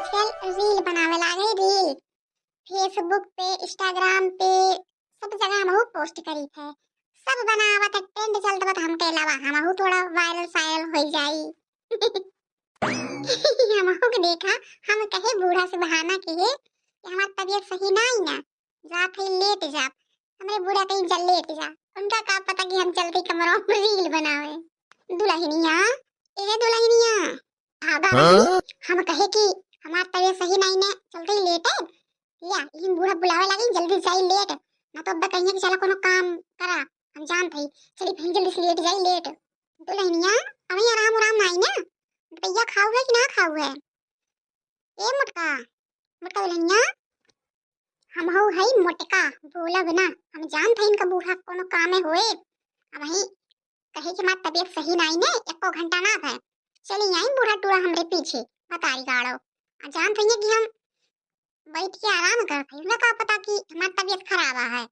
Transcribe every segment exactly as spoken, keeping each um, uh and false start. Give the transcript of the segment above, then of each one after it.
चल रील बनावे लागे, रील। Facebook पे, Instagram पे, सब जगह हमहू post करी थे। सब बनावत है, trend चलत बा, त हमके अलावा हमहू थोड़ा viral सायरल हो जाई। हमहू के देखा, हम कहे बूढ़ा से बहाना किहे कि हमार तबीयत सही नाई ना, जात है लेट जाब। हमरे बूढ़ा कहीं जा लेट जा, उनका का पता कि हम चलते कमरों में रील बनावे। दुलहिनिया, ए दुलहिनिया, आगा हाँ? हम कहे कि हमार तबीयत सही नाई ने, चलते ही लेट है। या, इहिन बूढ़ा बुलावे लागी, जल्दी जाई लेट, ना तो अब कहिए कि चला कोनो काम करा, हम जानत हई, चली फिर जल्दी से लेट जाई लेट। दुलहिनिया, अभी आराम उराम नाई ना, रुपया खाऊ है कि ना खाऊ है? ए मोटका, मोटका दुलहिनिया, हमहू हई मोटका, बोलब ना, हम जानत हई इनका बूढ़ा कोनो कामे होए। अबहीं कहे कि हमार तबीयत सही नाई ने, एको घंटा ना भय। चली आई बूढ़ा टूरा हमरे पीछे, भतारी गाड़ो। आ जानत हई कि हम बैठ के आराम करत हई, उनका का पता कि हमार तबीयत खराब है।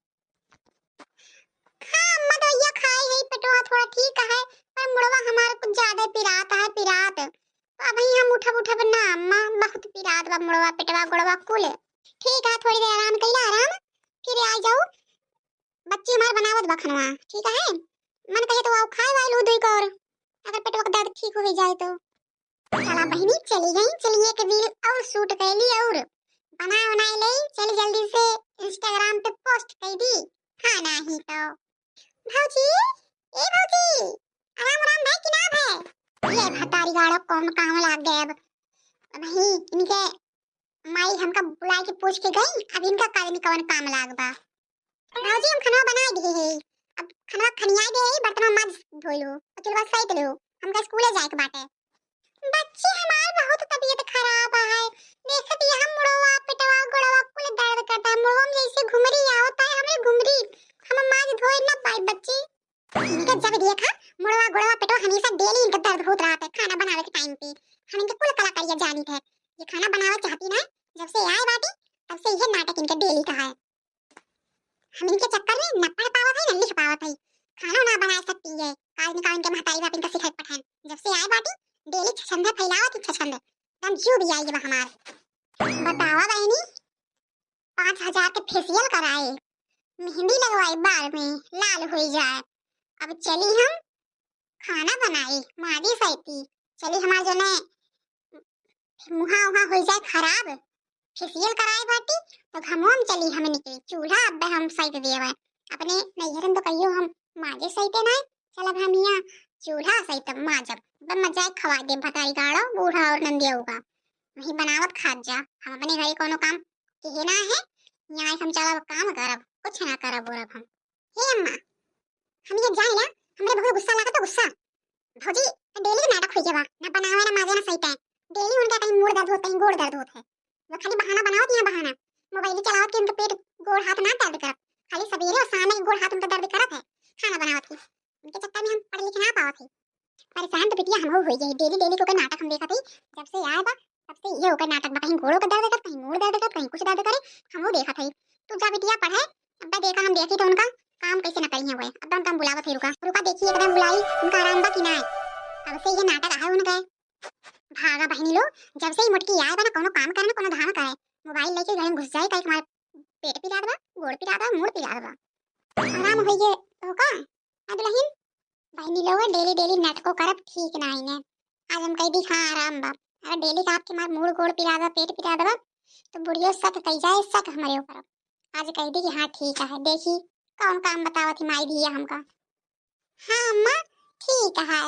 हाँ अम्मा, दवाइया खाए है, पेटवा थोड़ा ठीक है, पर मुड़वा हमार कुछ ज्यादा पिरात है, पिरात। तो अबहीं हम उठब, उठब ना अम्मा, बहुत पिरात बा मुड़वा, पेटवा, गोड़वा कुल। ठीक है, थोड़ी देर आराम कइला, आराम, फिर आ जाऊ। बच्ची हमार बनावत बा खनवा, ठीक है, मन कहे तो आओ खाए वाए लू दुई कौर, अगर पेटवा के दर्द ठीक हो जाए तो। चला बहिनी, चली गई, चलिए एक reel और shoot कैली और बना बनाए ले, चली जल्दी से Instagram पे post कर दी। हाँ, नहीं तो। भौजी, ए भौजी, आराम आराम भाई कि ना भाई? ये भतारी गाड़ो कौन काम लाग गए अब। अब ही इनके माई हमका बुलाए के पूछ के गई, अब इनका का जानी कवन काम लाग बा। भौजी, हम खनवा बनाए दिए है, अब खनवा खनिया दे है, बर्तनवा माज धोइ लो, और चुलवा सैत लो, हमका स्कूले जाए के बाटे। बच्ची हमार बहुत तबीयत खराब है, देखत ही हम मुड़वा, पेटवा, गोड़वा कुल दर्द करता है, मुड़वा में जैसे घुमरी आवता है, हमरे घुमरी, हम माज धोए ना पाए बच्ची। इनके जब देखा मुड़वा, गोड़वा, पेटवा हमेशा daily इनका दर्द होत रहत है खाना बनावे के time पे। हम इनके कुल कलाकारिया जानित है, ये खाना बनावे चाहती ना, जब से आए बाटी तब से ये नाटक इनके daily का है। हम इनके चक्कर में न पढ़ पावत है, न लिख पावत है, खानो ना बनाए सकती है। काज निकाल इनके महतारी बाप इनका सिखाई पठाएन। जब से आए बाटी, daily छछंद फैलावत ही छछंद, एकदम जीव भी आई बा हमार। बतावा बहनी, पाँच हजार के facial कराए, मेहंदी लगवाए, बाल में लाल हो जाए। अब चली हम खाना बनाई, माजी सैती, चली हमार जने मुहा उहा हो जाए खराब, facial कराए बाटी, तो घमोम चली हमनी के, चूल्हा अब हम सैत देवे। अपने नैहरन तो कहियो हम माजे सैते नाई, चलब हम यहाँ चूल्हा सैत माजब, अब मजा खवा दे भतारी गाड़ो, बूढ़ा और नंदिया होगा, वही बनावत खात जा। हम अपने घरे कोनो काम किहे ना है, यहाँ हम चलब काम करब, कुछ ना करब उरब हम। हे अम्मा, हम ये जाए ना, हमरे बहुत गुस्सा लागत है, गुस्सा। भौजी, daily के नाटक होइए बा, ना बनावे, ना माजे, ना सही time। Daily उनका कहीं मूड़ दर्द होत, कहीं गोड़ दर्द होत है। वो खाली बहाना बनावत, यहाँ बहाना। मोबाइल चलावत के उनके पेट, गोड़, हाथ ना दर्द करत, खाली सवेरे और शाम में गोड़ हाथ उनका दर्द करत है, खाना बनावत के। उनके चक्कर में हम पढ़ लिख ना पावत है। परेशान तो बिटिया हम हो गई है, daily daily के ओकर नाटक हम देखत हई। जब से आए बा, तब से ये ओकर नाटक बा, कहीं गोड़ों का दर्द करत, कहीं मूड़ दर्द करत, कहीं कुछ दर्द करे, हम वो देखत हई। तू जा बिटिया पढ़े, अब देखा हम देखी तो उनका काम कैसे न करी है। अब उनका हम बुलावत हई, रुका रुका, देखी एकदम बुलाई, उनका आराम बा कि ना। अब से ये नाटक है उनका। भागा बहनी लो, जब से ही मोटकी आए बा ना कोनो काम करे ना कोनो धाम करे, मोबाइल लेके घर में घुस जाए, कहे हमारे पेट पिरात बा, गोड़ पिरात बा, मूड़ पिरात बा। आराम होइए तो का? आ दुलहिन, बहिनी लोग daily daily नाटको करब ठीक नाई ने। आज हम कह दी हाँ आराम बा। अगर daily का आपके मार मूड़ गोड़ पिरात बा, पेट पिरात बा, तो बुढ़ियो शक कही जाए, शक हमारे ऊपर। आज कह दी कि हाँ ठीक है, देखी कौन काम बतावत ही माई धिया हमका। हाँ अम्मा, ठीक है,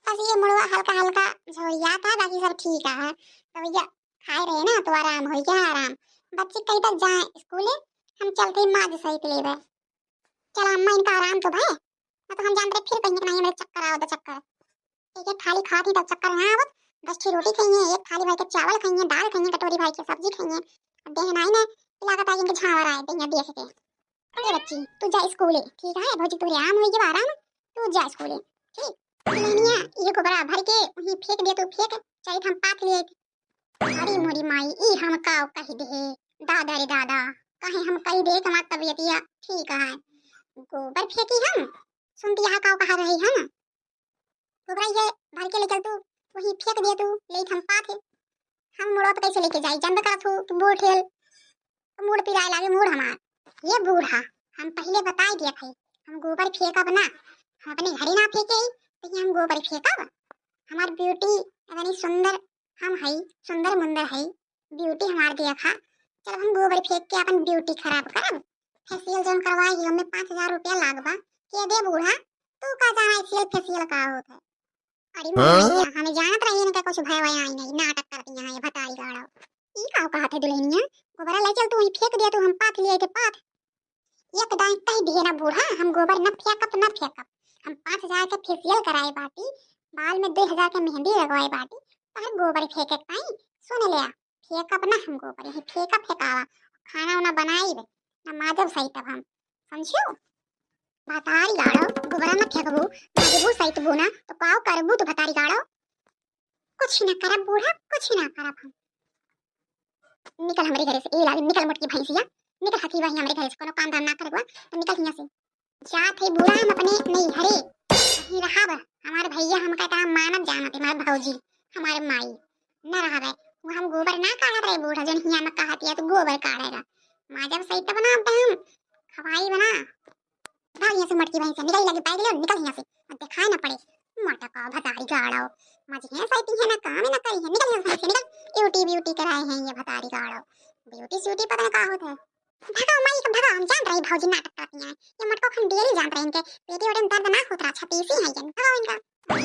बस ये मुड़वा हल्का हल्का झोरियात है, बाकी सब ठीक है। तो भैया खाए रहे ना तो आराम हो गया, आराम। बच्ची कही तक जाए स्कूले, हम चलते ही माज सहित लेबे। चला अम्मा, इनका आराम तो भय, ना तो हम जानते रहे फिर कहीं कि नहीं, मेरे चक्कर आवत चक्कर। एक एक थाली खाती तब चक्कर ना आवत। दस ठी रोटी खाइए, एक थाली भर के चावल खाइए, दाल खाइए, कटोरी भर के सब्जी खाइए। अब देह नाई ने लागत है इनके झावर आए, देह देख के। अरे बच्ची, तू जा स्कूले, ठीक है? भौजी तोरे आराम होई के आराम, तू जा स्कूले, ठीक? लेनिया, ये गोबरा भर के वहीं फेंक दे, तू फेंक, चाहे हम पाथ लिए। अरे मोरी माई, ई हम का कह दे, दादा रे दादा, कहे हम कह दे कि हमार तबीयतिया ठीक है, गोबर फेंकी हम, सुनती यहाँ का कहा रही हम, गोबरा ये भर के ले चल तू, वहीं फेंक दे तू, ले हम पाथे। हम मुड़वा पे कैसे लेके जाई? जानबे करत हो कि बूढ़ ठेल, तो मूड़ पिराए लागे मूड़ हमार। ये बूढ़ा, हम पहिले बताई दिया था, हम गोबर फेंकब ना, हम अपने घरे ना फेंके ही, तो ये हम गोबर फेंकब? हमार ब्यूटी इतनी सुंदर, हम हई सुंदर मुंदर हई, ब्यूटी हमार देखा, चल हम गोबर फेंक के अपन ब्यूटी खराब करब? फेशियल जौन करवाई, हमें पाँच हजार रुपया लागबा, के दे बूढ़ा, तू का जाना फेशियल फेशियल का होत है? अरे हाँ? मोहनिया, हमें जानत रही इनका कुछ भय वय आई नहीं, नाटक करती हैं ये भतारी गाड़ा। ई का कहत है दुल्हनिया, गोबरा ले चल तू वहीं फेंक दिया तू, हम पाथ लिए के पाथ। एक दाई कह दिए ना बूढ़ा, हम गोबर न फेंकब, न फेंकब, हम पाथ जाए के फेशियल कराए बाटी, बाल में दो हजार के मेहंदी लगवाए बाटी, तहर गोबर फेंके के ताई सुन ले आ, फेंकब ना हम गोबर, यही फेंका फेंकावा, खाना उना बनाई, न माजब सही तब हम, समझियो? भतारी गाड़ो, गोबरा न फेंकबू, माजबू सहित बू ना, तो काव करबू तो भतारी गाड़ो? कुछ ना करब बूढ़ा, कुछ ना करब हम। निकल हमरे घरे से, ए लाली, निकल मोटकी भैंसिया, निकल हथी वही हमरे घरे से, कोनो काम धाम ना करे बा, तो निकल हियां से। जात है बूढ़ा हम अपने नैहरे, वहीं रहब। हमारे भैया हमका इतना मानत जानत है, हमारे भौजी, हमारे माई, न रहबे। वो हम गोबर ना काढ़त रहे बूढ़ा, जौन हियां में कहत या तो गोबर काढ़ेगा। माजब सही तब ना अब हम खवाई बना। भाग यहाँ से मोटकी भैंस, निकल लगी पैदल, निकल यहाँ से, और दिखाई ना पड़े। मोटा का भतारी गाड़ो, मजे हैं सही है ना, काम ही ना करी है, निकल यहाँ से, निकल। ब्यूटी ब्यूटी कराए हैं ये भतारी गाड़ो, ब्यूटी स्यूटी पता नहीं का होता है। भगाओ माई के भगाओ, हम जानत रही भौजी नाटक करती हैं, ये मोटको हम डेली जानत रही इनके पेटी वोटी में दर्द ना होत रहा, छतीसी है ये, भगाओ इनका।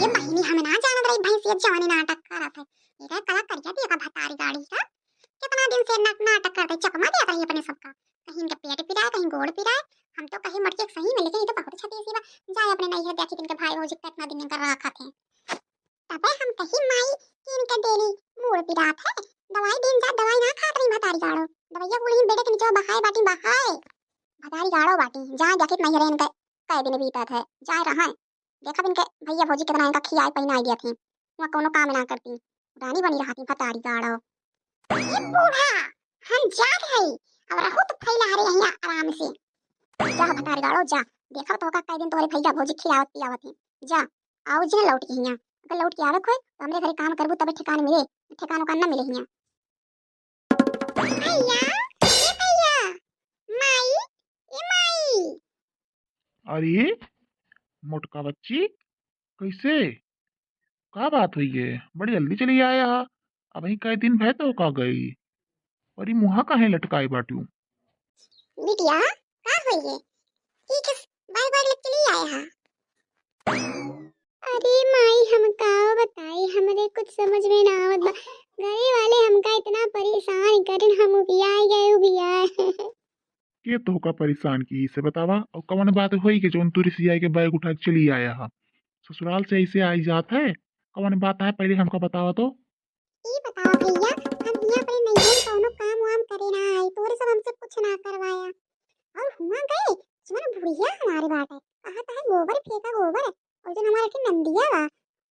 ये बहिनी हमें ना जानत रही भैंस ये जवानी नाटक करत है, ये कला करिया देखा भतारी गाड़ी का, कितना दिन से ना-, नाटक करते, चकमा दिया था ये अपने सबका, कहीं इनका पेट पिराए, कहीं गोड़ पिराए। हम तो कहीं मटके सही में, लेकिन ये तो बहुत छतीसी बा। जाए अपने नैहर देखी इनके भाई भौजी कितना दिन इनका राखत हैं। तबे हम कही माई कि इनके डेली मूड़ पिरात है, दवाई दिन जा, दवाई ना खात रही भतारी गाड़ो, दवाइया गोली बेटे के नीचे बहाए बाटी बहाए। भतारी गाड़ो बाटी, जाए देखी नैहर इनके कै दिन बीतत है, जाए रहे। देखब इनके भैया भौजी कितना इनका खियाए पहिनाए दिया थी, वहाँ कोनो काम ना करती, रानी बनी रहती भतारी गाड़ो। ये बूढ़ा, हम जात हई, अब रहू तो फैला हरे यहाँ आराम से। जा भतारी गाड़ो जा, देखब तो का कई दिन तोहरे भैया भौजी खियावत पियावत हैं। जा, आओ जी ना लौट के हियाँ, अगर लौट के आवे कोई तो हमरे घरे काम करबू तबे ठिकान मिले, ठिकान उकान ना मिले हियाँ। भैया, ए भैया, माई, ए माई। अरे मोटका बच्ची, कैसे, का बात हुई है? बड़ी जल्दी चली आया हा। अबहीं कई दिन भय तो का गई, अरे मुँहा काहे लटकाए बाटू? बिटिया, का हुई है? ई किस बाय बाय लग चली आया हा? अरे माई, हम का बताई, हमरे कुछ समझ में ना आवत बा। घरे वाले हमका इतना परेशान करें, हम उबियाए गए, उबियाए। के तोहका परेशान की से बतावा, और कवन बात होई कि जौन तू रिसियाई के बैग उठा के चली आया हा? ससुराल से ऐसे आई जात है, कवन बात है, पहले हमका बतावा तो। ई बतावा भैया, हम हियाँ अपने नैहर कौनो काम वाम करे ना आई, तोरे सब हमसे कुछ ना करवाया। और हुआ गए, जौन बुढ़िया हमारे बाटे, कहा तो है गोबर फेंका गोबर, और जौन हमारे के नंदिया बा,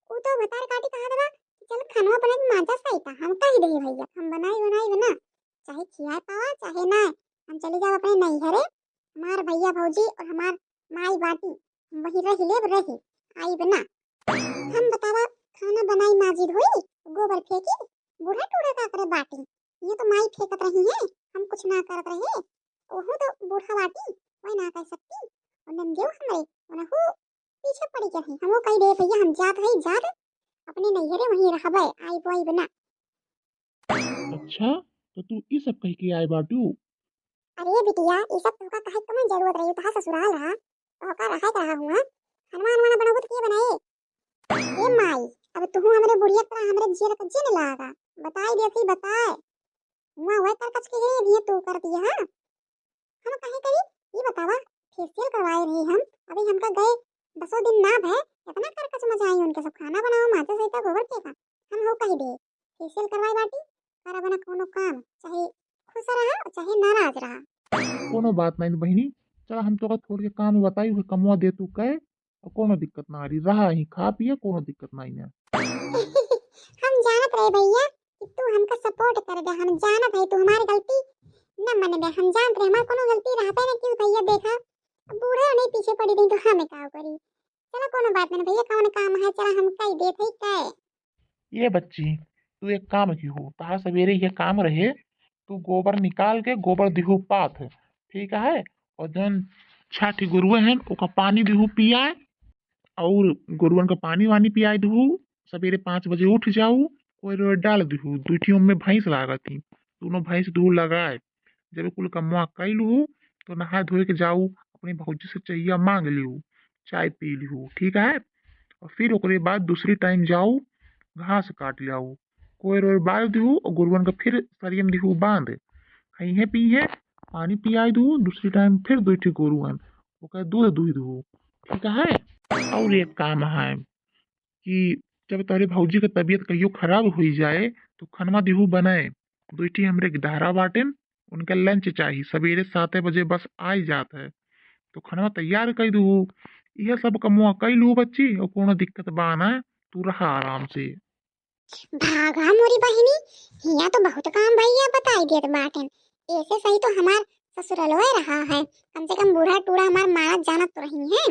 उ तो भतार काटी कहा दबा कि चल खानवा बना के माजा सही था, हम कह दे भैया, हम बनाई बनाई बना, चाहे खिया पावा चाहे ना, हम चली जाओ अपने नैहरे, हमार भैया भौजी और हमार माई बाटी, हम वहीं रह लेब रही, आई बना। हम बतावा, खाना बनाई माजिद होई, गोबर फेंकी, बूढ़ा टूढ़ा का करे बाटी, ये तो माई फेंकत रही है, हम कुछ ना करत रहे, ओहू तो बूढ़ा बाटी, वही ना कह सकती, और नंदियो हमरे, उनहू पीछे पड़ी के है, हमो कही दे भैया हम जात है जात, अपने नैहरे वहीं रहबे, आई बोई बना। अच्छा, तो तू ई सब कह के आए बाटू? अरे बिटिया, ई सब तोहका कहे के कौन जरूरत रही? तोहार ससुराल रहा, तोहका रहे के रहा हुआ। हनुमान वाला बनबू तो के बनाए? ए माई, अब तू हमरे बुढ़िया तरह हमरे जियर का जिन लागा। बताई देती बताए। हुआ वह कर कच के है, अभी तू कर दिया, हाँ? हम कहे करी, ई बतावा, फेशियल करवाए रही हम, अभी हमका गए दसों दिन ना भय, इतना कर कच मचाई उनके सब, खाना बनाओ, माथे से गोबर फेंका। हम हो कही दे, फेशियल करवाए बाटी, कर बना कोनो काम, चाहे खुश रहा, चाहे नाराज रहा। कोनो बात नहीं बहिनी, चला हम तोका थोड़ के काम बताई, उहे कमवा दे तू कहे, और कोनो दिक्कत ना आ रही, रहा ही खा पिए, कोनो दिक्कत नहीं है। हम जानत रहे भैया कि तू हमका सपोर्ट करबे, हम जानत है तू हमार गलती न मनबे, हम जानत रहे हमार कोनो गलती रहबे न कि भैया देखा, बूढ़ा नहीं पीछे पड़ी रही तो हमें का करी। चला कोनो बात नहीं भैया, कौन काम है, चला हम कही देत है कहे। ये बच्ची, तू एक काम किहू, तहार सबेरे ये काम रहे, तू गोबर निकाल के गोबर दिहू पाथ, ठीक है? और जौन छाठी गोरुआ हैं, ओका पानी दिहू पियाए, और गोरुअन का पानी वानी पियाए दिहू। सबेरे पाँच बजे उठ जाऊ, कोयर ओयर डाल दिहू, दुई ठी ओम्मे भैंस लागत ही, दोनों भैंस दिहू लगाए। जब कुल कमवा कई लू, तो नहा धोए के जाऊ, अपनी भौजी से चहिया मांग लिहू, चाय पी लिहू, ठीक है? और फिर ओकरे बाद दूसरी टाइम जाऊ, घास काट लियाऊ, कोयर ओयर बार दिहू और गोरुअन का फिर सरियम दिहू बांध, खइहे पीहे, पानी पियाई दिहू, दूसरी टाइम फिर दुई ठी गोरुअन, ओकर दूध दुही दिहू, ठीक है? और एक काम है कि जब तोहरे भौजी के तबीयत कहियो खराब हुई जाए, तो खनवा दिहू बनाए, दुई ठी हमरे गिदहरा बाटेन, उनका लंच चाही, सबेरे साते बजे बस आई जात है, तो खनवा तैयार कई दिहू। यह सब कमवा कई लू बच्ची, और कोनो दिक्कत बा ना, तू रहा आराम से। भागा मोरी बहिनी, हिया तो बहुत काम भैया बताई देत बाटेन। ऐसे सही तो हमार ससुरलवे रहा है, कम से कम बूढ़ा टूढ़ा हमार मानत जानत तो रही हैं,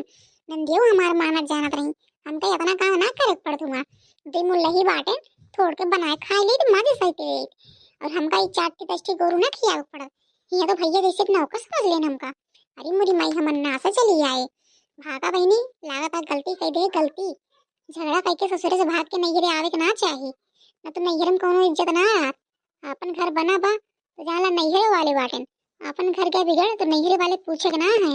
नंदियो हमार मानत जानत रही। हमका इतना काम ना करे के पड़त हुआ, दे मुल्लही बाटेन, थोड़ के बनाए खाए ली तो माजे सही के। और हमका ई चार ठी दस ठी गोरू ना खियावे के पड़त। हिया तो भैया जैसे एक नौकर समझ लेन हमका। अरे मोरी माई, हमन ना से चली आए। भागा बहिनी, लागत है गलती कई दे, गलती। झगड़ा कई के ससुरे से भाग के नैहरे आवे के ना चाही, न तो नैहर में कोनो इज्जत ना रहत। आपन घर बना बा तो जाला नैहरे वाले बाटेन, आपन घर के बिगड़ तो नैहरे वाले पूछे के ना है।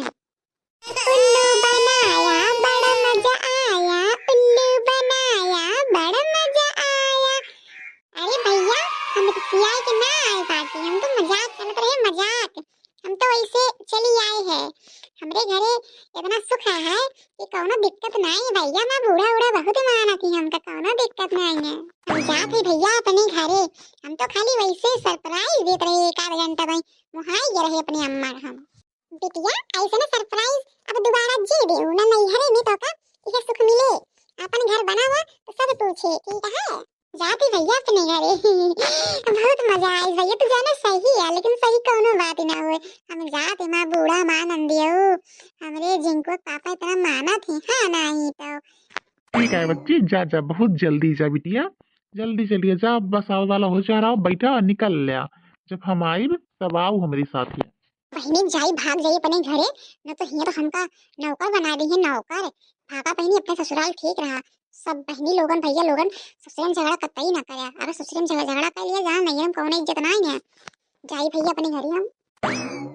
उल्लू बनाया बड़ा मजा आया, उल्लू बनाया बड़ा मजा आया। अरे भैया, हम तो खियाए के ना आए बाटी, हम तो मजाक करत रहे, मजाक। हम तो ऐसे चली आए हैं। हमरे घरे इतना सुख है कि कौनो दिक्कत नहीं भैया, मैं बूढ़ा बूढ़ा बहुत मानत ही, हमका कौनो दिक्कत नहीं है। हम जात ही भैया अपने घरे, हम तो खाली वैसे सरप्राइज देत रहे एक आध घंटा भाई, मुहाई गए रहे अपने अम्मा हम। बिटिया, ऐसे ना सरप्राइज अब दोबारा जी देऊ ना, नैहरे में तो का यह सुख मिले, अपन घर बनावा तो सब पूछे, ठीक है? जाती भैया अपने घरे। बहुत मजा आई भैया, तू जाना सही है, लेकिन सही कौनो बात ना होए। हम जाते माँ बूढ़ा माँ नंदियो, हमरे जिनको पापा इतना मानत ही, हाँ नहीं तो। ठीक है बच्ची, जा जा, बहुत जल्दी जा बिटिया, जल्दी चलिए जा, बस आवे वाला हो जा रहा, बैठा और निकल लिया। जब हम आइब तब आओ हमरे साथ ही। बहिनी जाई, भाग जाई अपने घरे, न तो हियाँ तो हमका नौकर बना दी है, नौकर। भागा बहिनी अपने ससुराल ठीक रहा। सब बहिनी लोगन भैया लोगन ससुरे में झगड़ा कतई ना करे, अगर ससुरे में झगड़ा, झगड़ा कर लिया जान नहीं हम कौनो इज्जत ना है। जाई भैया अपने घरे हम।